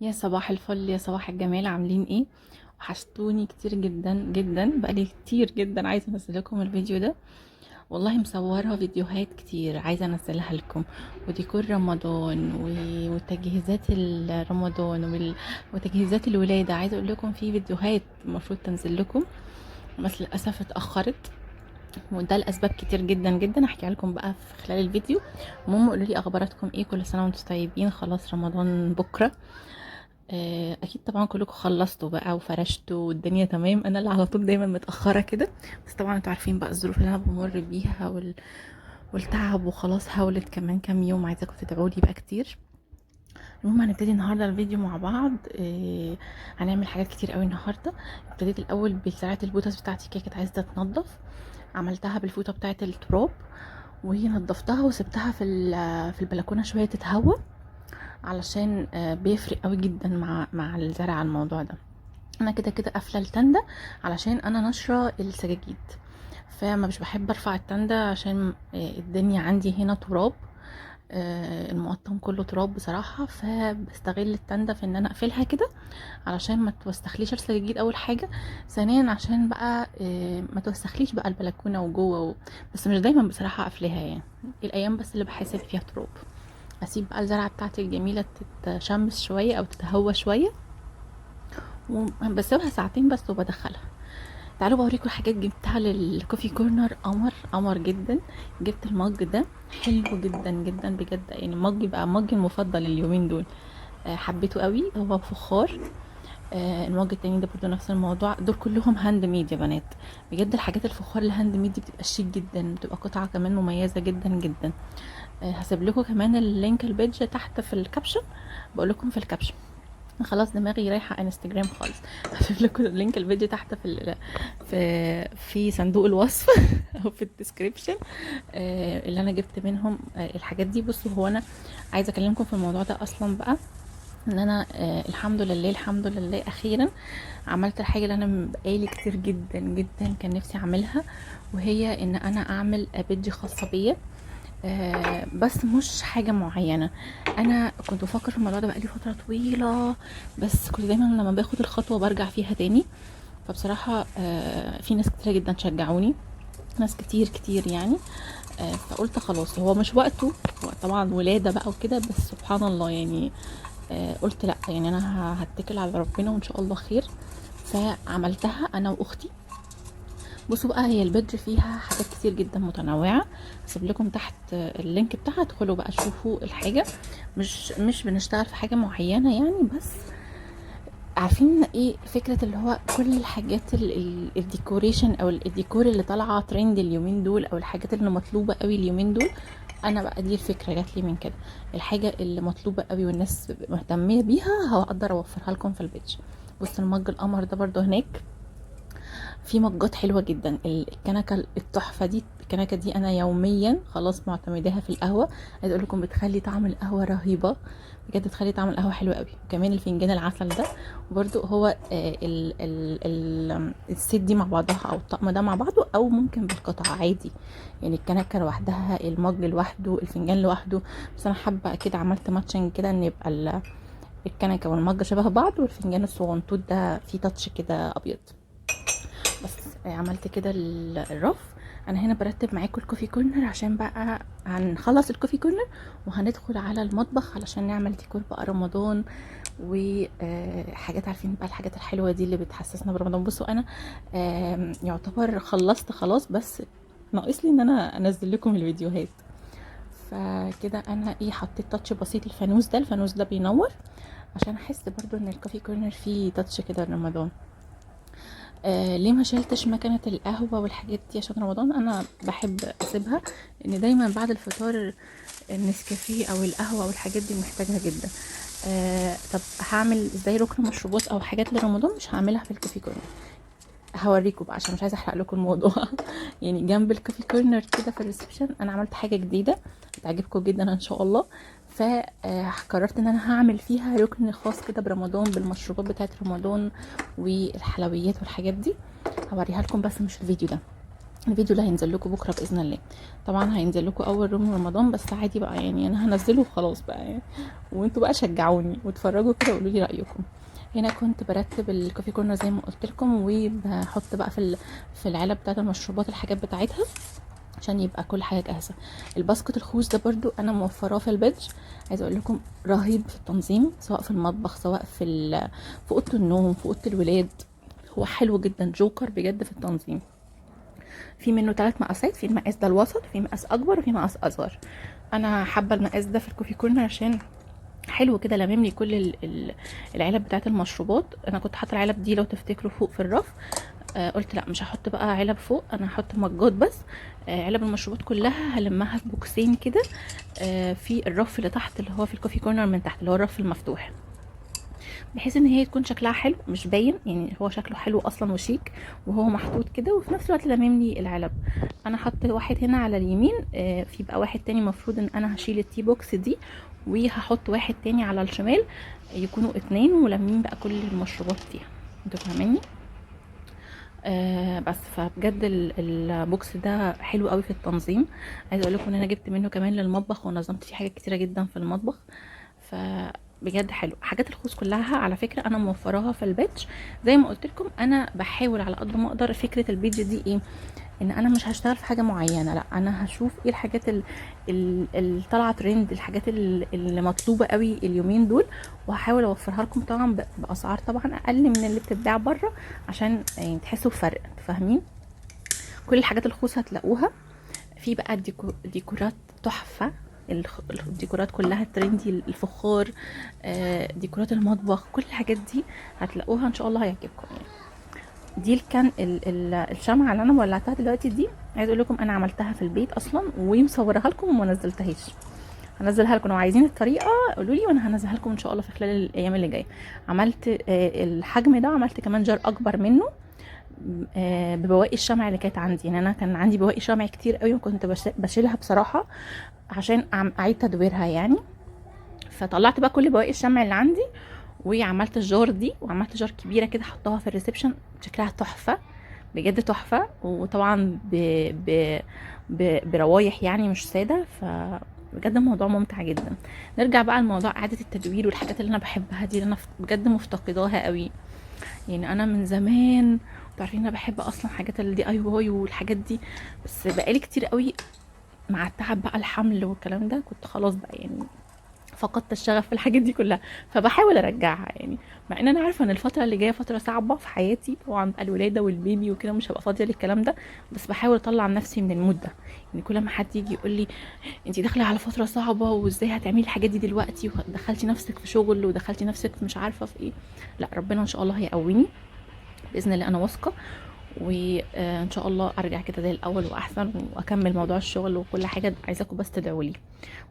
يا صباح الفل، يا صباح الجمال. عاملين ايه؟ وحشتوني كتير جدا جدا، بقالي كتير جدا عايزه انزل لكم الفيديو ده. والله مصوره فيديوهات كتير عايزه انزلها لكم، وديكور رمضان وتجهيزات رمضان وتجهيزات الولادة. عايزه اقول لكم في فيديوهات المفروض تنزل لكم، بس للاسف اتاخرت، وده لاسباب كتير جدا جدا هحكيها لكم بقى في خلال الفيديو. المهم قولوا لي اخباراتكم ايه، كل سنة وانتم طيبين. خلاص رمضان بكره، اكيد طبعا كلكم خلصتوا بقى وفرشتوا والدنيا تمام. انا اللي على طول دايما متاخرة كده، بس طبعا انتوا عارفين بقى الظروف اللي انا بمر بيها والتعب، وخلاص هولت كمان كام يوم، عايزاكم تدعوا لي بقى كتير. المهم هنبتدي النهارده الفيديو مع بعض. هنعمل حاجات كتير قوي النهارده. ابتديت الاول بزراعه البوتس بتاعتي، كده كانت عايزه تتنضف، عملتها بالفوطه بتاعه التراب ونضفتها وسبتها في البلكونه شوية تتهوى، علشان بيفرق قوي جدا مع الزرع الموضوع ده. انا كده كده قافله التندة علشان انا ناشره السجاجيد، فما مش بحب ارفع التندة عشان الدنيا عندي هنا تراب، المقطم كله تراب بصراحة، فبستغل التندة في ان انا اقفلها كده علشان ما توسخليش السجاجيد اول حاجة، ثانيا عشان بقى ما توسخليش بقى البلكونه وجوه بس مش دايما بصراحة قافلاها، الايام بس اللي بحس فيها تراب. اسيب بقى الزرعه بتاعتي الجميلة تتشمس شوية او تتهوى شوية، وبسيبها ساعتين بس وبدخلها. تعالوا بوريكم حاجات جبتها لل coffee corner، قمر قمر جدا. جبت ال mug ده حلو جدا جدا بجد، ال mug بقى mug المفضل اليومين دول، حبيته قوي، هو فخار. ال mug التاني ده برضو نفس الموضوع، دول كلهم hand made يا بنات بجد. الحاجات الفخار ال hand made دي بتبقى شيك جدا، بتبقى قطعه كمان مميزة جدا جدا. هسيب لكم كمان ال link ال page تحت في ال caption، بقول لكم في ال caption، خلاص دماغي رايحة انستجرام خالص. هسيب لكم link الفيديو تحت في صندوق الوصف او في ال description، اللي انا جبت منهم الحاجات دي. بصوا، هو انا عايزه اكلمكم في الموضوع ده اصلا بقى، ان انا الحمد لله الحمد لله اخيرا عملت الحاجة اللي انا بقالي كتير جدا جدا كان نفسي اعملها، وهي ان انا اعمل page خاصة بيا، بس مش حاجة معينة. انا كنت بفكر في الموضوع ده بقالي فترة طويلة، بس كنت دايما لما باخد الخطوة برجع فيها تاني. فبصراحة في ناس كتير جدا شجعوني، ناس كتير كتير يعني، فقلت خلاص هو مش وقته، هو طبعا ولادة بقى وكده، بس سبحان الله قلت لا، انا هتكل على ربنا وان شاء الله خير. فعملتها انا واختي. بصوا بقى، هي ال page فيها حاجات كتير جدا متنوعة، هسيب لكم تحت ال link بتاعها، ادخلوا بقى شوفوا الحاجة. مش بنشتغل في حاجة معينة يعني، بس عارفين ايه فكرة اللي هو كل الحاجات ال decoration او الديكور اللي طالعة ترند اليومين دول، او الحاجات اللي مطلوبة قوي اليومين دول. انا بقى دي الفكرة جات لي من كده، الحاجة اللي مطلوبة قوي والناس مهتمية بيها هقدر اوفرها لكم في ال page. بصوا ال mug القمر ده برضو هناك في مجات حلوة جدا. الكنكة التحفة دي، الكنكة دي انا يوميا خلاص معتمداها في القهوة، عايزة اقول لكم بتخلي طعم القهوة رهيبة بجد، بتخلي طعم القهوة حلو قوي. وكمان الفنجان العسل ده برضو هو، ال set دي مع بعضها او الطقم ده مع بعضه، او ممكن بالقطعة عادي، الكنكة لوحدها، ال mug لوحده، الفنجان لوحده. بس انا حابة كده عملت matching كده ان يبقى الكنكة وال mug شبه بعض، والفنجان الصغنطوط ده فيه touch كده ابيض. بس عملت كده الرف. انا هنا برتب معاكم ال coffee corner عشان بقى هنخلص ال coffee corner وهندخل على المطبخ علشان نعمل ديكور بقى رمضان وحاجات، عارفين بقى الحاجات الحلوة دي اللي بتحسسنا برمضان. بصوا انا يعتبر خلصت خلاص، بس ناقص لي ان انا انزل لكم الفيديوهات. فكده انا حطيت touch بسيط الفانوس ده، الفانوس ده بينور عشان احس برضو ان ال coffee corner فيه touch كده لرمضان. ليه ما شلتش مكنة القهوة والحاجات دي عشان رمضان؟ انا بحب اسيبها، لان دايما بعد الفطار النسكافيه او القهوة او الحاجات دي محتاجها جدا. طب هعمل ازاي ركن مشروبات او حاجات لرمضان؟ مش هعملها في ال coffee corner، هوريكم بقى عشان مش عايزه احرق لكم الموضوع. جنب ال coffee corner كده في ال reception انا عملت حاجة جديدة هتعجبكم جدا ان شاء الله. فقررت ان انا هعمل فيها ركن خاص كده برمضان، بالمشروبات بتاعت رمضان والحلويات والحاجات دي، هوريها لكم بس مش الفيديو ده. الفيديو اللي هينزل لكم بكره باذن الله. طبعا هينزل لكم اول يوم رمضان، بس عادي بقى يعني انا هنزله وخلاص بقى يعني، وانتوا بقى شجعوني واتفرجوا كده وقولوا لي رايكم. هنا كنت برتب ال coffee corner زي ما قلت لكم، وبحط بقى في العلب بتاعه المشروبات الحاجات بتاعتها عشان يبقى كل حاجة جاهزة. ال basket الخوص ده برضو انا موفراه في ال page، عايزه اقول لكم رهيب في التنظيم، سواء في المطبخ سواء في اوضة النوم، في اوضة الولاد، هو حلو جدا، جوكر بجد في التنظيم. في منه 3 مقاسات، في المقاس ده الوسط، في مقاس اكبر، وفي مقاس اصغر. انا حابة المقاس ده في ال coffee corner عشان حلو كده، لامم لي كل العلب بتاعه المشروبات. انا كنت حاطه العلب دي لو تفتكروا فوق في الرف، قلت لا مش هحط بقى علب فوق، انا هحط مجات بس. علب المشروبات كلها هلمها في بوكسين كده، في الرف اللي تحت اللي هو في ال coffee corner من تحت، اللي هو الرف المفتوح، بحيث ان هي تكون شكلها حلو مش باين، يعني هو شكله حلو اصلا وشيك وهو محطوط كده، وفي نفس الوقت لامم لي العلب. انا حطيت واحد هنا على اليمين، في بقى واحد تاني مفروض ان انا هشيل ال tea box دي وهحط واحد تاني على الشمال، يكونوا 2 ولمين بقى كل المشروبات فيها، انتوا فاهميني؟ بس فبجد ال box ده حلو قوي في التنظيم. عايزه اقول لكم ان انا جبت منه كمان للمطبخ ونظمت فيه حاجات كتيرة جدا في المطبخ، فبجد حلو. حاجات الخوص كلها على فكرة انا موفراها في ال page زي ما قلت لكم. انا بحاول على قد ما اقدر. فكرة ال page دي ايه؟ ان انا مش هشتغل في حاجة معينة، لا انا هشوف ايه الحاجات اللي طالعه ترند، الحاجات اللي مطلوبه قوي اليومين دول، وهحاول اوفرها لكم طبعا باسعار طبعا اقل من اللي بتتباع بره، عشان يعني تحسوا بفرق، فاهمين؟ كل الحاجات الخوص هتلاقوها في بقى ديكورات تحفة، الديكورات كلها trendy، الفخار، ديكورات المطبخ، كل الحاجات دي هتلاقوها ان شاء الله هيعجبكم. يعني دي كان الشمعة اللي انا ولعتها دلوقتي دي، عايز اقول لكم انا عملتها في البيت اصلا ومصورها لكم وما نزلتهاش، هنزلها لكم لو عايزين الطريقة قولوا لي وانا هنزلها لكم ان شاء الله في خلال الايام اللي جاية. عملت الحجم ده، عملت كمان jar اكبر منه، ببواقي الشمع اللي كانت عندي. يعني انا كان عندي بواقي شمع كتير قوي وكنت بشيلها بصراحة عشان اعيد تدويرها يعني، فطلعت بقى كل بواقي الشمع اللي عندي وعملت ال jar دي، وعملت jar كبيرة كده حطاها في ال reception، شكلها تحفة بجد تحفة، وطبعا بروايح يعني مش ساده، فبجد الموضوع ممتع جدا. نرجع بقى لموضوع اعاده التدوير والحاجات اللي انا بحبها دي، اللي انا بجد مفتقداها قوي. يعني انا من زمان انتوا عارفين انا بحب اصلا حاجات ال DIY والحاجات دي، بس بقالي كتير قوي مع التعب بقى الحمل والكلام ده كنت خلاص بقى يعني فقدت الشغف في الحاجات دي كلها، فبحاول ارجعها يعني، مع ان انا عارفه ان الفترة اللي جاية فترة صعبة في حياتي طبعا بقى الولادة والبيبي وكده، مش هبقى فاضية للكلام ده، بس بحاول اطلع نفسي من ال mood ده. يعني كل ما حد يجي يقول لي انتي داخله على فترة صعبة وازاي هتعملي الحاجات دي دلوقتي، ودخلتي نفسك في شغل ودخلتي نفسك في مش عارفه في ايه، لا ربنا ان شاء الله هيقويني باذن الله، انا واثقة، وان شاء الله ارجع كده زي الاول واحسن، واكمل موضوع الشغل وكل حاجة. عايزاكم بس تدعوا لي.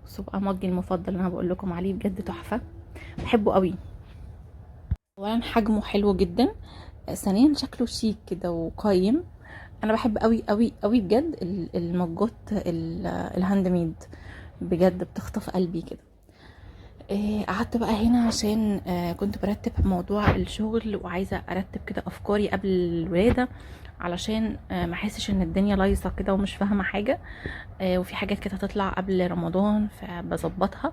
بصوا بقى مجي المفضل اللي انا بقول لكم عليه بجد تحفة، بحبه قوي. اولا حجمه حلو جدا، ثانيا شكله شيك كده وقايم. انا بحب قوي قوي قوي بجد المجات ال handmade، بجد بتخطف قلبي كده. قعدت بقى هنا عشان كنت برتب موضوع الشغل وعايزه ارتب كده افكاري قبل الولادة، علشان ما احسش ان الدنيا لايصه كده ومش فاهمه حاجة، وفي حاجات كده هتطلع قبل رمضان فبظبطها.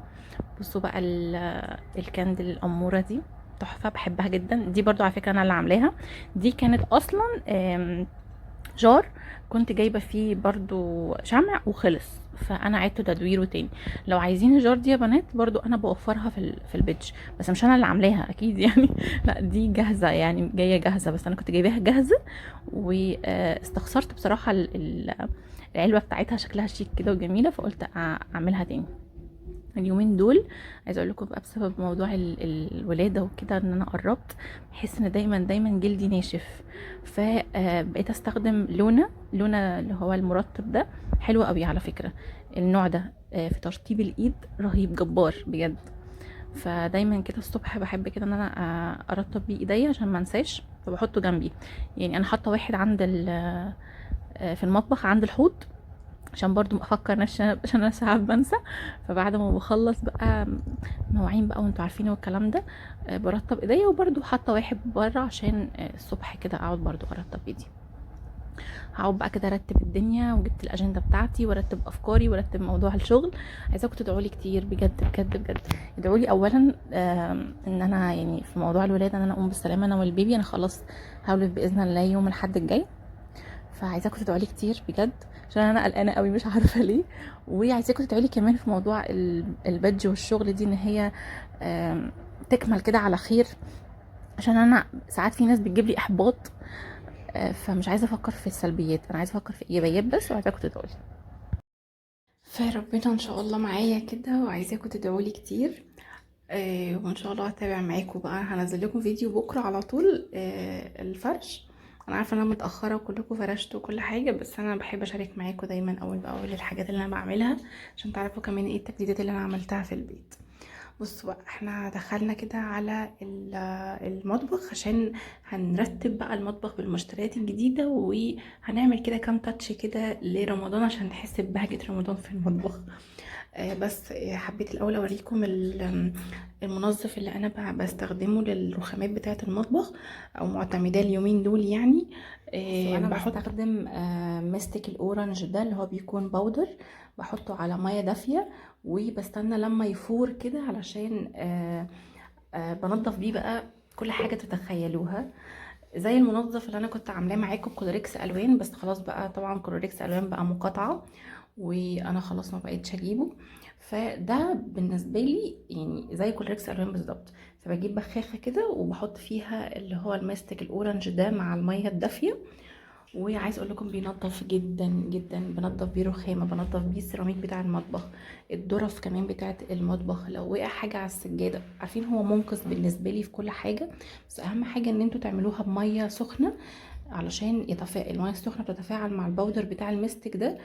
بصوا بقى ال candle الاموره دي تحفة، بحبها جدا. دي برضو على فكرة انا اللي عاملاها، دي كانت اصلا jar كنت جايبه فيه برضو شمع وخلص، فانا عدت تدويره تاني. لو عايزين ال jar دي يا بنات برضو انا بوفرها في ال page، بس مش انا اللي عاملاها اكيد يعني لا دي جاهزة يعني، جاية جاهزة، بس انا كنت جايباها جاهزة واستخسرت بصراحة العلبة بتاعتها، شكلها شيك كده وجميلة، فقلت اعملها تاني. اليومين دول عايزه اقول لكم بقى بسبب موضوع الولادة وكده ان انا قربت، بحس ان دايما دايما جلدي ناشف، فبقيت استخدم لونا اللي هو المرطب ده، حلو قوي على فكرة النوع ده، في ترطيب الايد رهيب جبار بجد. فدايما كده الصبح بحب كده ان انا ارطب بيه ايديا عشان ما انساش، فبحطه جنبي. يعني انا حاطه واحد عند في المطبخ عند الحوض، عشان برضو افكر نفسي عشان انا ساعات بنسى، فبعد ما بخلص بقى مواعين بقى وانتوا عارفين والكلام ده، برطب ايديا، وبرضو حاطه واحد بره عشان الصبح كده اقعد برضو ارطب ايدي. هقعد بقى كده ارتب الدنيا، وجبت الاجندة بتاعتي وارتب افكاري وارتب موضوع الشغل. عايزاكم تدعوا لي كتير بجد بجد بجد. ادعوا لي اولا ان انا يعني في موضوع الولادة ان انا اقوم بالسلامة انا والبيبي. انا خلاص هولد باذن الله يوم الاحد الجاي، فعايزاكم تدعوا لي كتير بجد عشان انا قلقانة قوي مش عارفه ليه. وعايزاكم تدعوا لي كمان في موضوع البادج والشغل دي، ان هي تكمل كده على خير، عشان انا ساعات في ناس بتجيب لي احباط، فمش عايزه افكر في السلبيات، انا عايزه افكر في ايجابيات بس. وعايزاكم تدعوا لي. فربنا ان شاء الله معايا كده، وعايزاكم تدعوا لي كتير. وان شاء الله هتابع معاكم بقى، هنزل لكم فيديو بكره على طول. الفرش انا عارفه ان انا متاخرة وكلكم فرشتوا وكل حاجة، بس انا بحب اشارك معاكم دايما اول باول الحاجات اللي انا بعملها عشان تعرفوا كمان ايه التجديدات اللي انا عملتها في البيت. بصوا بقى، احنا دخلنا كده على المطبخ عشان هنرتب بقى المطبخ بالمشتريات الجديدة، وهنعمل كده كام تاتش كده لرمضان عشان نحس ببهجة رمضان في المطبخ. بس حبيت الاول اوريكم المنظف اللي انا بستخدمه للرخامات بتاعه المطبخ، او معتمداه اليومين دول يعني. انا بحط بستخدم ماستيك ال orange ده اللي هو بيكون powder، بحطه على مية دافيه وبستنى لما يفور كده علشان بنضف بيه بقى كل حاجة تتخيلوها، زي المنظف اللي انا كنت عاملاه معاكم كلوريكس الوان، بس خلاص بقى طبعا كلوريكس الوان بقى مقاطعه وانا خلاص ما بقيتش اجيبه، فده بالنسبة لي يعني زي كلوريكس الوان بالظبط. فبجيب بخاخه كده وبحط فيها اللي هو الماستيك ال orange ده مع المية الدافيه، وعايز اقول لكم بينظف جدا جدا، بنظف بيه رخامه، بنظف بيه السيراميك بتاع المطبخ، الدرف كمان بتاعه المطبخ، لو وقع حاجة على السجادة، عارفين هو منقذ بالنسبة لي في كل حاجة. بس اهم حاجة ان انتوا تعملوها بميه سخنة علشان المية السخنة بتتفاعل مع ال powder بتاع المستك ده،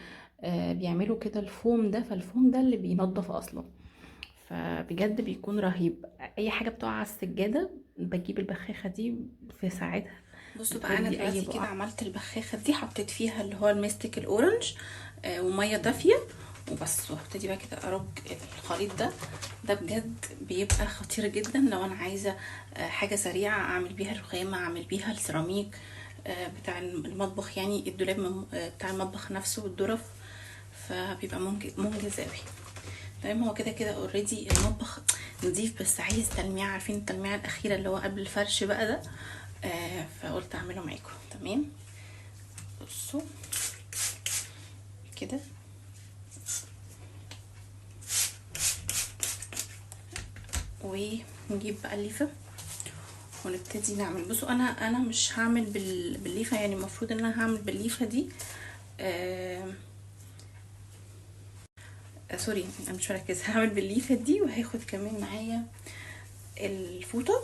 بيعملوا كده الفوم ده، فالفوم ده اللي بينظف اصلا، فبجد بيكون رهيب. اي حاجة بتقع على السجادة بجيب البخاخه دي في ساعتها. بصوا بقى، انا بتودي أي دلوقتي كده بقعة. عملت البخاخه دي، حطيت فيها اللي هو الماستيك ال orange، ومية دافيه وبس، وهبتدي بقى كده ارج الخليط ده. ده بجد بيبقى خطير جدا لو انا عايزه، حاجة سريعة اعمل بيها الرخامه، اعمل بيها السيراميك، بتاع المطبخ، يعني الدولاب بتاع المطبخ نفسه والدرف، فبيبقى منجز قوي. تمام، هو كده كده already المطبخ نظيف، بس عايز تلميع، عارفين التلميعه الاخيرة اللي هو قبل الفرش بقى ده، فقلت اعمله معاكم. تمام، بصوا كده ونجيب بقى الليفه ونبتدي نعمل. بصوا انا مش هعمل بالليفه، يعني المفروض ان انا هعمل بالليفه دي، سوري انا مش مركزه، هعمل بالليفه دي وهاخد كمان معايا الفوطه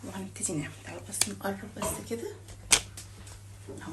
وهنبتدي نعمل. تعالوا بس نقرب بس كده اهو.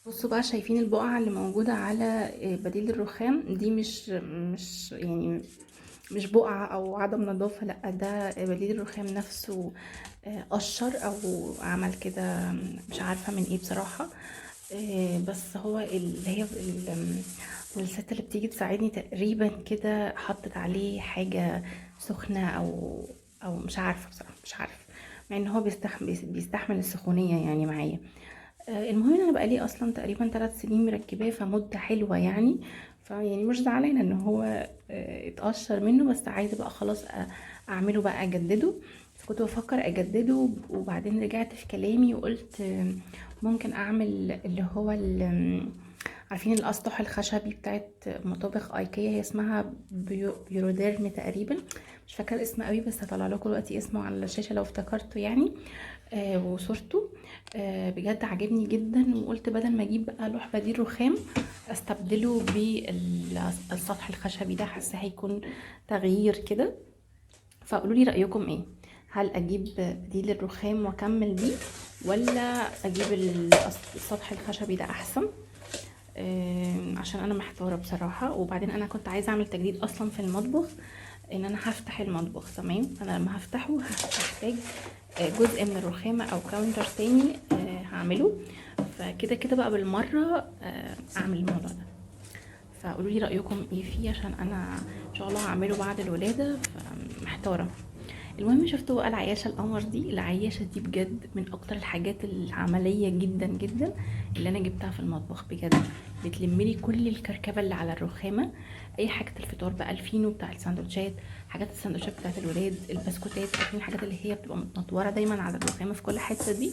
بصوا بقى، شايفين البقعة اللي موجودة على بديل الرخام دي؟ مش بقعة او عدم نظافة، لا ده بديل الرخام نفسه، قشر او عمل كده، مش عارفة من ايه بصراحة، بس هو اللي هي الست اللي بتيجي تساعدني تقريبا كده حطت عليه حاجة سخنة او مش عارفة بصراحة، مش عارفة، مع ان هو بيستحمل السخونية يعني معايا. المهم ان انا بقالي اصلا تقريبا 3 سنين مركباه، فمده حلوة يعني، فيعني مش زعلانة ان هو، اتقشر منه، بس عايزه بقى خلاص اعمله بقى، اجدده. فكنت بفكر اجدده، وبعدين رجعت في كلامي وقلت، ممكن اعمل اللي هو عارفين الاسطح الخشبي بتاعت مطابخ ايكيا، هي اسمها بيوروديرم تقريبا، مش فاكره الاسم قوي، بس هطلع لكم دلوقتي اسمه على الشاشة لو افتكرته يعني، وصورته، بجد عجبني جدا. وقلت بدل ما اجيب بقى لوح بديل رخام استبدله بالسطح الخشبي ده، حاسه هيكون تغيير كده. فقولوا لي رايكم ايه، هل اجيب بديل الرخام واكمل بيه، ولا اجيب السطح الخشبي ده احسن؟ عشان انا محتارة بصراحة. وبعدين انا كنت عايزه اعمل تجديد اصلا في المطبخ، ان انا هفتح المطبخ. تمام، انا لما هفتحه هحتاج جزء من الرخامه او counter تاني هعمله، فكده كده بقى بالمرة اعمل الموضوع ده. فقولوا لي رايكم ايه فيه، عشان انا ان شاء الله هعمله بعد الولادة، فمحتاره. المهم شفتوا بقى العياشه القمر دي، العياشه دي بجد من اكتر الحاجات العملية جدا جدا اللي انا جبتها في المطبخ، بجد بتلملي كل الكركبه اللي على الرخامه، اي حاجة الفطار بقى، الفينو بتاع السندوتشات، حاجات السندوتشات بتاعت الولاد، البسكوتات، عارفين الحاجات اللي هي بتبقى متنطوره دايما على الرخامه في كل حتة دي.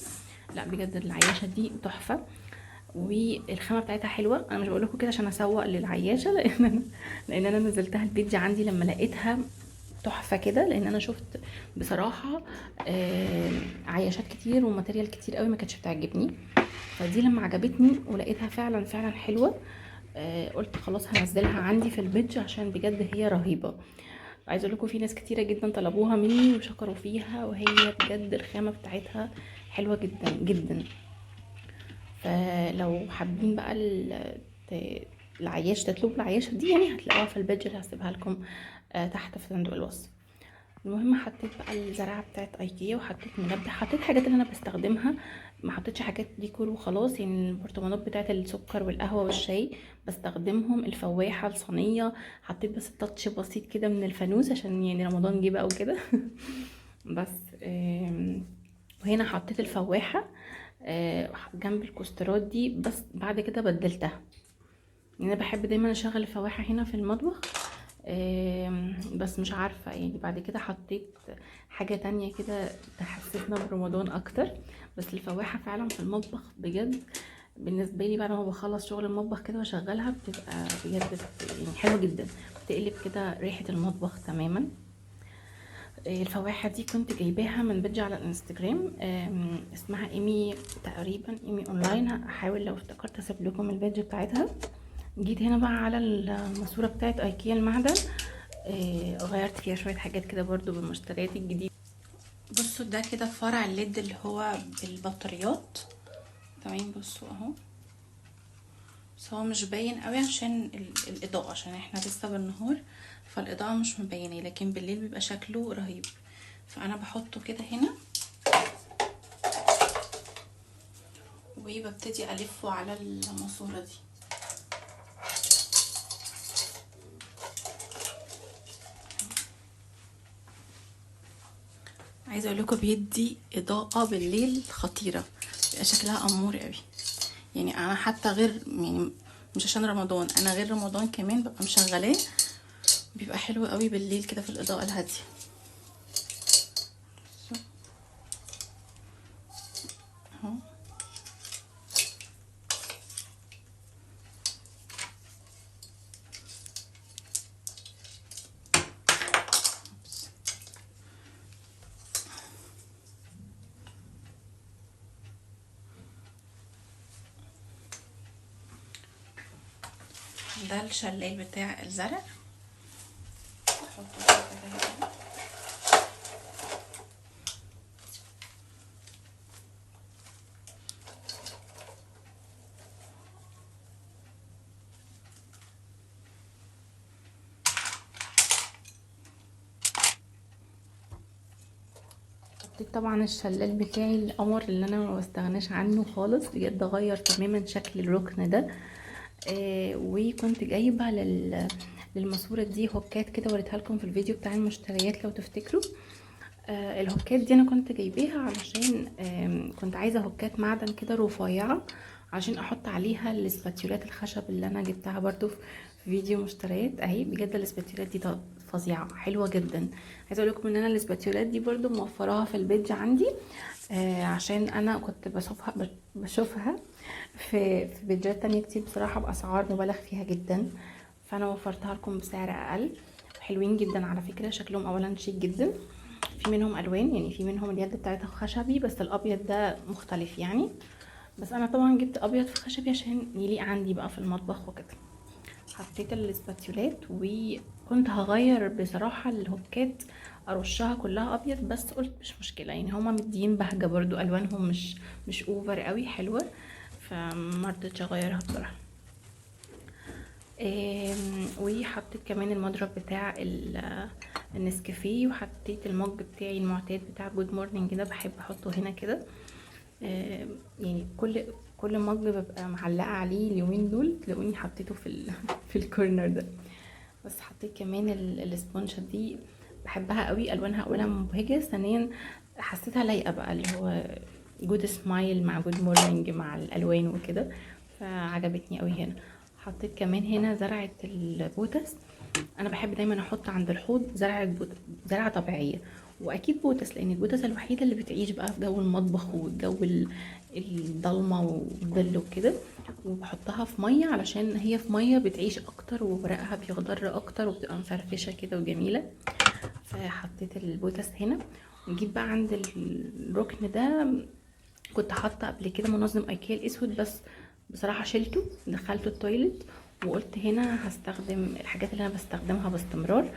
لا بجد العياشه دي تحفة، والخامه بتاعتها حلوة. انا مش بقول لكم كده عشان اسوق للعياشه، لان انا نزلتها البيت عندي لما لقيتها تحفة كده، لان انا شفت بصراحة عياشات كتير و material كتير قوي ما كانتش بتعجبني، فدي لما عجبتني ولقيتها فعلا فعلا حلوة، قلت خلاص هنزلها عندي في ال page عشان بجد هي رهيبة. عايزه اقول لكم في ناس كتيرة جدا طلبوها مني وشكروا فيها، وهي بجد الخامة بتاعتها حلوة جدا جدا. فلو حابين بقى العياشه، تطلبوا العياشه دي يعني هتلاقوها في ال page اللي هسيبها لكم تحت في صندوق الوصف. المهم حطيت بقى الزرعه بتاعت ايكيا، وحطيت منبه، حطيت حاجات اللي انا بستخدمها، ما حطيتش حاجات ديكور وخلاص. يعني البرطمانات بتاعت السكر والقهوة والشاي بستخدمهم، الفواحه، الصينية، حطيت بس تاتش بسيط كده من الفانوس عشان يعني رمضان جه بقى وكده. بس وهنا حطيت الفواحه جنب الكوسترات دي، بس بعد كده بدلتها. يعني انا بحب دايما اشغل الفواحه هنا في المطبخ، بس مش عارفة يعني بعد كده حطيت حاجة تانية كده تحسسنا برمضان اكتر. بس الفواحة فعلا في المطبخ بجد بالنسبة لي بعد ما بخلص شغل المطبخ كده واشغلها بتبقى بجد يعني حلوة جدا، بتقلب كده ريحة المطبخ تماما. الفواحة دي كنت جايباها من page على الانستجرام، اسمها ايمي تقريبا، ايمي اونلاين، هحاول لو افتكرت اسيب لكم ال page بتاعتها. جيت هنا بقى على الماسورة بتاعت ايكيا المعدن، غيرت فيها شوية حاجات كده برضو بالمشتريات الجديدة. بصوا ده كده فرع ال LED اللي هو بالبطاريات، تمام. بصوا اهو، بس هو مش باين قوي عشان الاضاءة، عشان احنا لسه بالنهار فالاضاءة مش مبينة، لكن بالليل بيبقى شكله رهيب. فانا بحطه كده هنا وببتدي الفه على الماسورة دي. عايزه اقول لكم بيدي اضاءه بالليل خطيرة، بيبقى شكلها امور قوي. يعني انا حتى غير، يعني مش عشان رمضان، انا غير رمضان كمان ببقى مشغلاه، بيبقى حلو قوي بالليل كده في الاضاءة الهادية. اهو ده الشلال بتاع الزرع، احطه كده هنا. حطيت طبعا الشلال بتاعي القمر اللي انا ما بستغناش عنه خالص، بجد غير تماما شكل الركن ده. وكنت جايبه للماسوره دي هوكات كده، وريتها لكم في الفيديو بتاع المشتريات لو تفتكروا. الهوكات دي انا كنت جايباها علشان كنت عايزه هوكات معدن كده رفيعة عشان احط عليها الاسباتيولات الخشب اللي انا جبتها برضو في فيديو مشتريات اهي. بجد الاسباتيولات دي فظيعة حلوة جدا. عايزه اقول لكم ان انا الاسباتيولات دي برضو موفراها في البيج عندي، عشان انا كنت بشوفها في بيجات تانية كتير بصراحة باسعار مبالغ فيها جدا، فانا وفرتها لكم بسعر اقل. حلوين جدا على فكرة، شكلهم اولا شيك جدا، في منهم الوان، يعني في منهم اليد بتاعتها خشبي بس الابيض ده مختلف يعني، بس انا طبعا جبت ابيض في خشبي عشان يليق عندي بقى في المطبخ وكده. حطيت الاسباتيولات، وكنت هغير بصراحة الهوكات ارشها كلها ابيض، بس قلت مش مشكلة، يعني هما مديين بهجة برضو، الوانهم مش over قوي، حلوة، فما رضيتش اغيرها بصراحة. وحطيت كمان المضرب بتاع النسكافيه، وحطيت ال mug بتاعي المعتاد بتاع good morning ده، بحب احطه هنا كده. يعني كل mug ببقى معلقه عليه اليومين دول تلاقوني حطيته في ال corner ده. بس حطيت كمان الاسبونجه دي، بحبها قوي، الوانها اولا مبهجه، ثانيا حسيتها لايقة بقى اللي هو good smile مع good morning مع الالوان وكده، فعجبتني قوي. هنا حطيت كمان هنا زرعه البوتس، انا بحب دايما احط عند الحوض زرعه بوتس، زرعه طبيعية، واكيد بوتس لان البوتس الوحيدة اللي بتعيش بقى في جو المطبخ والجو الضلمة والظل وكده، وبحطها في مية علشان هي في مية بتعيش اكتر وورقها بيخضر اكتر وبتبقى مفرفشه كده وجميلة. فحطيت البوتس هنا. وجيت بقى عند الركن ده، كنت حاطه قبل كده منظم ايكيا الاسود، بس بصراحة شلته دخلته ال toilet، وقلت هنا هستخدم الحاجات اللي انا بستخدمها باستمرار.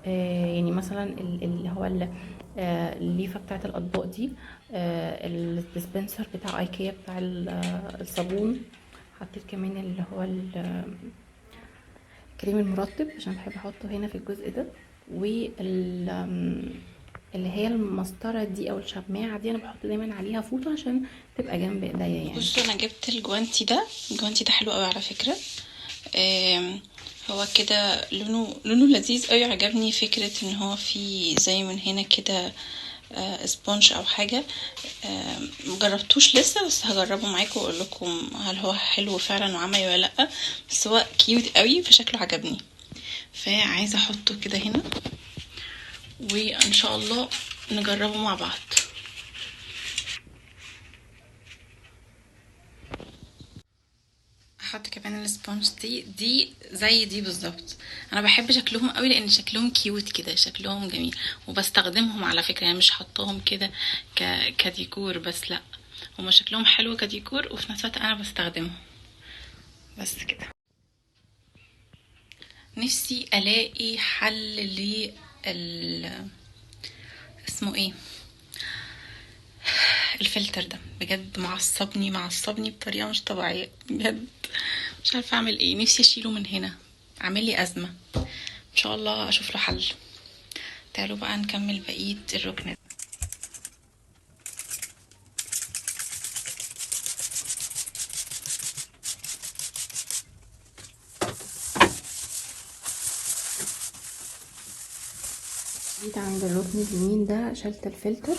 يعني مثلا اللي هو الليفه بتاعه الاطباق دي، ال dispenser بتاع ايكيا بتاع الصابون، حطيت كمان اللي هو الكريم المرطب عشان بحب احطه هنا في الجزء ده، وال اللي هي المسطره دي او الشماعه دي انا بحط دايما عليها فوطه عشان تبقى جنب ايديا يعني. بصوا انا جبت الجوانتي ده، الجوانتي ده حلو قوي على فكرة. هو كده لونه لذيذ قوي، عجبني فكرة ان هو في زي من هنا كده، sponge او حاجة. مجربتوش لسه بس هجربه معاكم واقول لكم هل هو حلو فعلا وعملي ولا لا، بس هو cute قوي فشكله عجبني، فعايزه احطه كده هنا وان شاء الله نجربه مع بعض. احط كمان ال sponge دي زي دي بالظبط، انا بحب شكلهم قوي لان شكلهم cute كده، شكلهم جميل، وبستخدمهم على فكرة، يعني مش حطاهم كده كديكور بس، لا هما شكلهم حلو كديكور وفي نفس الوقت انا بستخدمهم بس كده. نفسي الاقي حل لل اسمه ايه الفلتر ده، بجد معصبني بطريقة مش طبيعية بجد، مش عارفه اعمل ايه، نفسي اشيله من هنا، عامل لي ازمة، ان شاء الله اشوف له حل. تعالوا بقى نكمل بقية الركن. جيت عند الركن اليمين ده شلت الفلتر،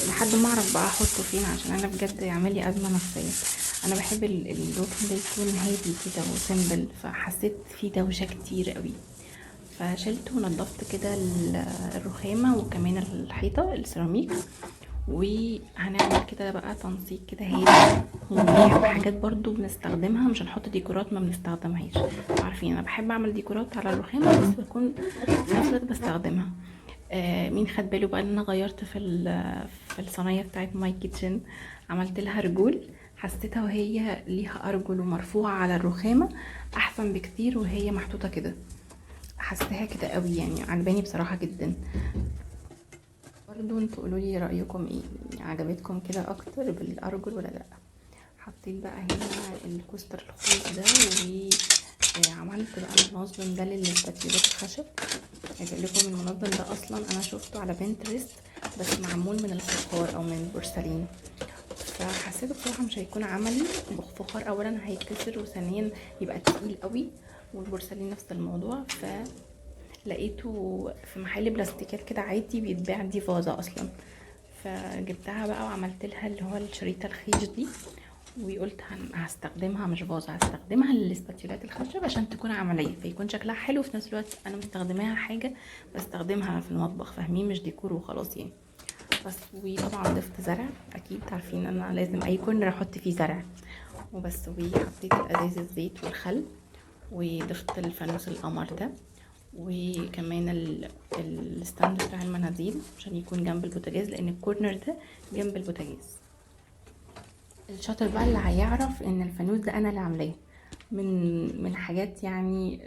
لحد ما اعرف بقى احطه فين، عشان انا بجد يعمل لي ازمة نفسية. انا بحب الركن ده يكون هادي كده و simple، فحسيت فيه دوشه كتير قوي، فشلته ونضفت كده الرخامه وكمان الحيطة السيراميك، وهنعمل كده بقى تنسيق كده هادي ومريح بحاجات برضو بنستخدمها، مش هنحط ديكورات ما بنستخدمهاش. عارفين انا بحب اعمل ديكورات على الرخامه بس بكون في نفس الوقت بستخدمها. مين خد باله بقى ان انا غيرت في الصينية بتاعت my kitchen، عملت لها رجول، حسيتها وهي ليها ارجل ومرفوعه على الرخامه احسن بكتير وهي محطوطة كده، حسيتها كده قوي يعني، عجباني بصراحة جدا. برضو انتوا قولوا لي رايكم ايه، عجبتكم كده اكتر بالارجل ولا لا؟ حطيت بقى هنا ال coaster الخوص ده، وعملت بقى المنظم ده للاستاتيولات الخشب. عايزه اقول لكم المنظم ده اصلا انا شفته على بنترست بس معمول من الفخار او من البورسلين، فحسيته بصراحة مش هيكون عملي. الفخار اولا هيتكسر، وثانيا يبقى تقيل قوي، والبورسلين نفس الموضوع. فلقيته في محل بلاستيكات كده عادي بيتباع دي فازة اصلا، فجبتها بقى وعملت لها اللي هو الشريطه الخيش دي، وقلت هستخدمها مش فازة، هستخدمها للاستاتيولات الخشب عشان تكون عملية فيكون شكلها حلو، وفي نفس الوقت انا مستخدماها حاجة بستخدمها في المطبخ، فاهمين؟ مش ديكور وخلاص يعني. بس وطبعا ضفت زرع، اكيد عارفين ان انا لازم اي corner احط فيه زرع وبس. وحطيت الازاز الزيت والخل، وضفت الفانوس القمر ده، وكمان ال stand بتاع المناديل عشان يكون جنب البوتاجاز، لان ال corner ده جنب البوتاجاز. الشاطر بقى اللي هيعرف ان الفانوس ده انا اللي عاملاه من حاجات يعني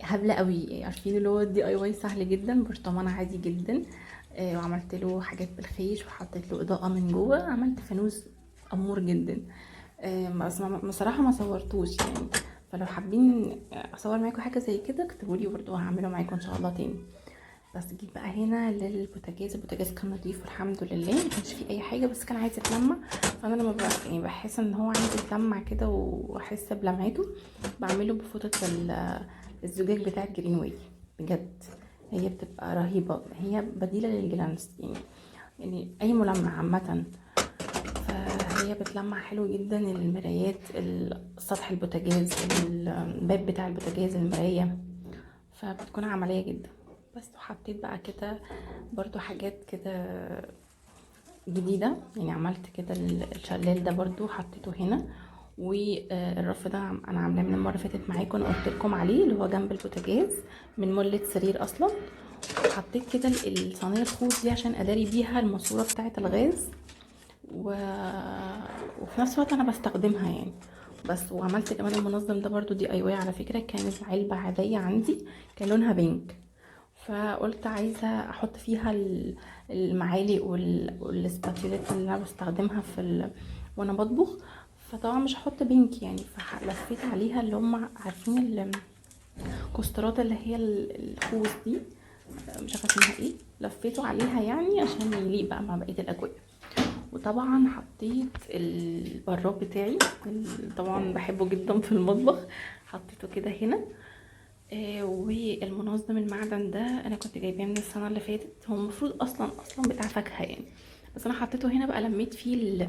هبلة قوي، عارفين اللي هو DIY سهل جدا، برطمان عادي جدا، وعملت له حاجات بالخيش وحطيت له اضاءه من جوه، عملت فانوس امور جدا. بس بصراحة ما صورتوش يعني، فلو حابين اصور معاكم حاجة زي كده اكتبوا لي برده، وهعمله معاكم ان شاء الله تاني. بس جيت بقى هنا للبوتاجاز. البوتاجاز كان نضيف والحمد لله، ما كانش فيه اي حاجة، بس كان عايز يتلمع. فانا لما يعني بحس ان هو عايز يتلمع كده واحس بلمعته، بعمله بفوطه الزجاج بتاع جرينواي. بجد هي بتبقى رهيبة، هي بديله لل glans يعني اي ملمع عامة. فهي بتلمع حلو جدا المرايات، سطح البوتاجاز، الباب بتاع البوتاجاز، المراية، فبتكون عملية جدا. بس وحطيت بقى كده برضو حاجات كده جديدة، يعني عملت كده الشلال ده برضو حطيته هنا. والرف ده انا عاملاه من المرة اللي فاتت معاكم، انا قلت لكم عليه، اللي هو جنب البوتاجاز من ملة سرير اصلا. حطيت كده الصينية الخوص دي عشان اداري بيها الماسورة بتاعه الغاز، وفي نفس الوقت انا بستخدمها يعني. بس وعملت كمان المنظم ده برضو DIY على فكرة، كانت علبة عادية عندي كان لونها pink، فقلت عايزه احط فيها المعالق والسباتولات اللي انا بستخدمها في وانا بطبخ. فطبعا مش هحط pink يعني، فلفيت عليها اللي هم عارفين الكوسترات اللي هي الخوص دي، مش عارفه اسمها ايه، لفيته عليها يعني عشان يليق بقى مع بقية الاجواء. وطبعا حطيت البراد بتاعي، طبعا بحبه جدا في المطبخ، حطيته كده هنا. والمنظم المعدن ده انا كنت جايباه من السنة اللي فاتت، هو المفروض اصلا بتاع فاكهة يعني، بس انا حطيته هنا بقى، لميت فيه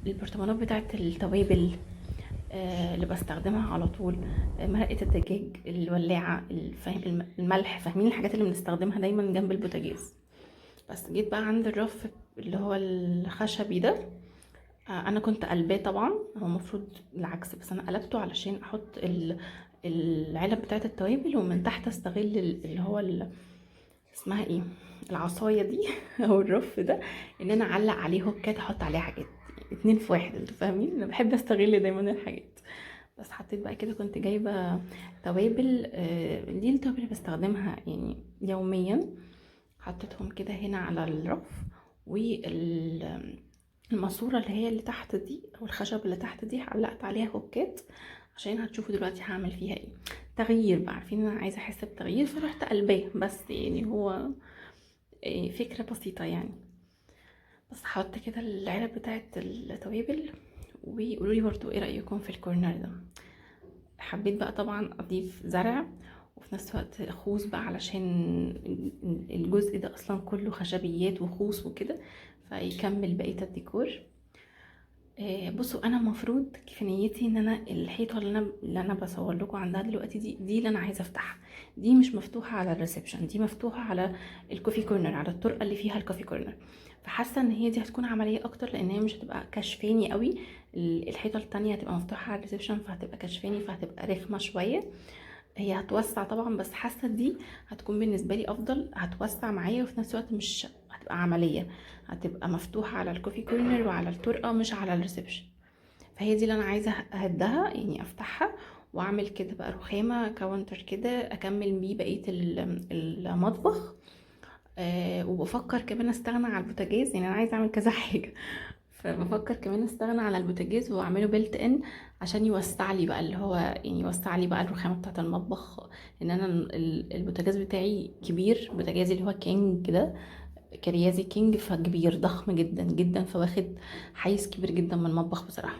البرطمانات بتاعه التوابل اللي بستخدمها على طول، مرقه الدجاج، الولاعه، الملح، فاهمين الحاجات اللي بنستخدمها دايما جنب البوتاجاز. بس جيت بقى عند الرف اللي هو الخشبي ده، انا كنت قلباه طبعا، هو المفروض العكس، بس انا قلبته علشان احط العلب بتاعه التوابل، ومن تحت استغل اللي هو اسمها ايه، العصاية دي او الرف ده، ان انا اعلق عليه هوكات احط عليه حاجات، 2 في 1، انتوا فاهمين، انا بحب استغل دايما الحاجات. بس حطيت بقى كده، كنت جايبه توابل، دي التوابل اللي بستخدمها يعني يوميا، حطيتهم كده هنا على الرف. والماسوره اللي هي اللي تحت دي او الخشب اللي تحت دي علقت عليها هوكات، عشان هتشوفوا دلوقتي هعمل فيها ايه. تغيير بقى، عارفين انا عايزه احس بتغيير، فرحت قلباه، بس يعني هو فكرة بسيطة يعني. بس حط كده العلب بتاعه التوابل. وقولوا لي برضو ايه رايكم في ال corner ده. حبيت بقى طبعا اضيف زرع، وفي نفس الوقت خوص بقى، علشان الجزء ده اصلا كله خشبيات وخوص وكده، فيكمل بقية الديكور. بصوا انا المفروض في نيتي ان انا الحيطة اللي انا بصور لكم عندها دلوقتي دي اللي انا عايزه افتحها، دي مش مفتوحة على ال reception، دي مفتوحة على ال coffee corner، على الطرقه اللي فيها ال coffee corner. فحاسه ان هي دي هتكون عملية اكتر، لان هي مش هتبقى كشفاني قوي. الحيطة التانية هتبقى مفتوحة على ال reception، فهتبقى كشفاني، فهتبقى رخمة شوية. هي هتوسع طبعا، بس حاسه دي هتكون بالنسبة لي افضل، هتوسع معايا وفي نفس الوقت مش هتبقى عملية، هتبقى مفتوحة على ال coffee corner وعلى الطرقه مش على ال reception. فهي دي اللي انا عايزه اهدها، يعني افتحها واعمل كده بقى رخامه counter كده اكمل بيه بقية المطبخ. وبفكر كمان استغنى على البوتاجاز، يعني انا عايزه اعمل كذا حاجة، فبفكر كمان استغنى على البوتاجاز واعمله built in عشان يوسع لي بقى اللي هو يعني يوسع لي بقى الرخامه بتاعه المطبخ. ان انا البوتاجاز بتاعي كبير، بوتاجازي اللي هو king ده، كريازي king، فكبير ضخم جدا جدا، فواخد حيز كبير جدا من المطبخ بصراحة.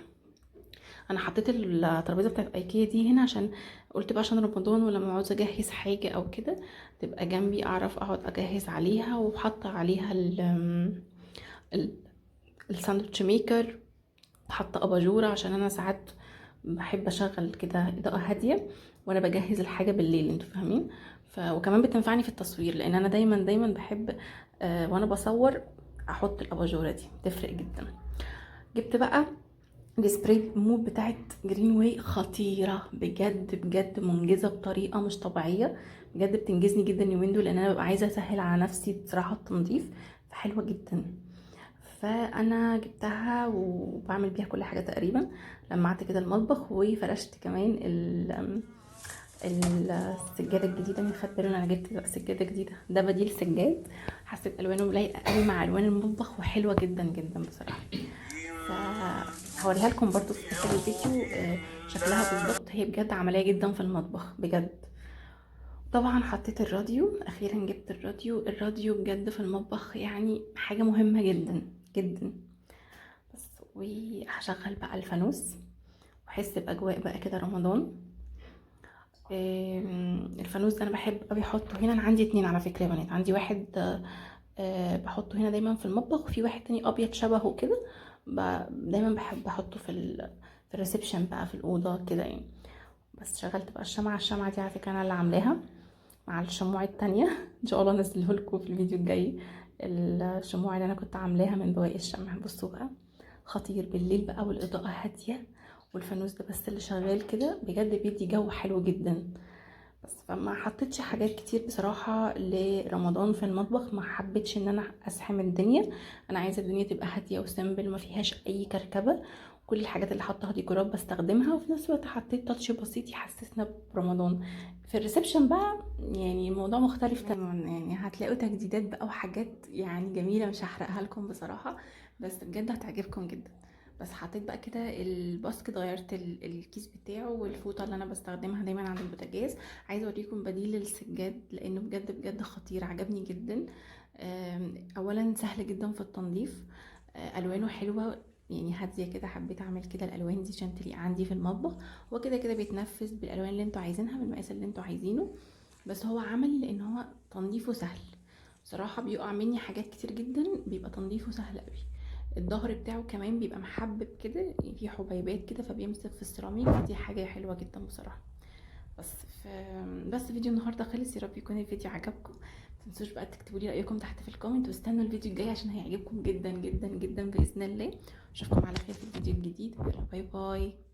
انا حطيت الترابيزة بتاعت ايكيا دي هنا عشان قلت بقى عشان رمضان، ولما عاوزه اجهز حاجة او كده تبقى جنبي اعرف اقعد اجهز عليها. وحاطه عليها ال sandwich maker، حاطه اباجوره عشان انا ساعات بحب اشغل كده اضاءه هادية وانا بجهز الحاجة بالليل، انتوا فاهمين. وكمان بتنفعني في التصوير، لان انا دايما دايما بحب وانا بصور احط الاباجوره دي، بتفرق جدا. جبت بقى ال spray mop بتاعت جرين واي، خطيرة بجد بجد، منجزه بطريقة مش طبيعية بجد، بتنجزني جدا اليومين دول، لان انا ببقى عايزه اسهل على نفسي بصراحة التنظيف، فحلوه جدا. فانا جبتها وبعمل بيها كل حاجة تقريبا. لمعت كده المطبخ، وفرشت كمان السجادة الجديدة. مين خد باله انا جبت بقى سجادة جديدة؟ ده بديل سجاد، حسيت الوانه لايقة قوي مع الوان المطبخ وحلوه جدا جدا بصراحة. فهوريها لكم برضو في اخر الفيديو شكلها بالظبط. هي بجد عملية جدا في المطبخ بجد. طبعا حطيت الراديو، اخيرا جبت الراديو. الراديو بجد في المطبخ يعني حاجة مهمة جدا جدا. بس وهشغل بقى الفانوس واحس باجواء بقى كده رمضان. الفانوس ده انا بحب قوي احطه هنا. انا عندي 2 على فكرة يا بنات، عندي واحد بحطه هنا دايما في المطبخ، وفي واحد تاني ابيض شبهه كده دايما بحب احطه في ال reception بقى في الاوضة كده يعني. بس شغلت بقى الشمعة. الشمعة دي على فكرة انا اللي عاملاها مع الشموع التانية ان شاء الله انزله لكم في الفيديو الجاي الشموع اللي انا كنت عاملاها من بواقي الشمع. بصوا بقى خطير بالليل بقى، والاضاءة هادية والفانوس ده بس اللي شغال كده، بجد بيدي جو حلو جدا. بس فما حطيتش حاجات كتير بصراحة لرمضان في المطبخ، ما حبيتش ان انا ازحم الدنيا. انا عايزة الدنيا تبقى هادية و simple، ما فيهاش اي كركبة. كل الحاجات اللي حطها ديكورات بستخدمها، وفي نفس الوقت حطيت touch بسيط يحسسنا برمضان. في ال reception بقى يعني الموضوع مختلف تماما، يعني هتلاقوا تجديدات بقى وحاجات يعني جميلة، مش هحرقها لكم بصراحة، بس بجد هتعجبكم جدا. بس حطيت بقى كده ال basket، غيرت الكيس بتاعه والفوطه اللي انا بستخدمها دايما عند البوتاجاز. عايزه اوريكم بديل للسجاد لانه بجد بجد خطير، عجبني جدا. اولا سهل جدا في التنظيف، الوانه حلوة يعني هادية كده، حبيت اعمل كده الالوان دي عشان تليق عندي في المطبخ. هو كده كده بيتنفذ بالالوان اللي انتوا عايزينها بالمقاس اللي انتوا عايزينه، بس هو عملي لان هو تنظيفه سهل بصراحة. بيقع مني حاجات كتير جدا، بيبقى تنظيفه سهل قوي. الظهر بتاعه كمان بيبقى محبب كده، يعني فيه حبيبات كده فبيمسك في السيراميك، دي حاجة حلوة جدا بصراحة. بس فيديو النهارده خلص، يا رب يكون الفيديو عجبكم. ما تنسوش بقى تكتبوا لي رايكم تحت في ال comment، واستنوا الفيديو الجاي عشان هيعجبكم جدا جدا جدا باذن الله. اشوفكم على خير في الفيديو الجديد، يلا bye bye.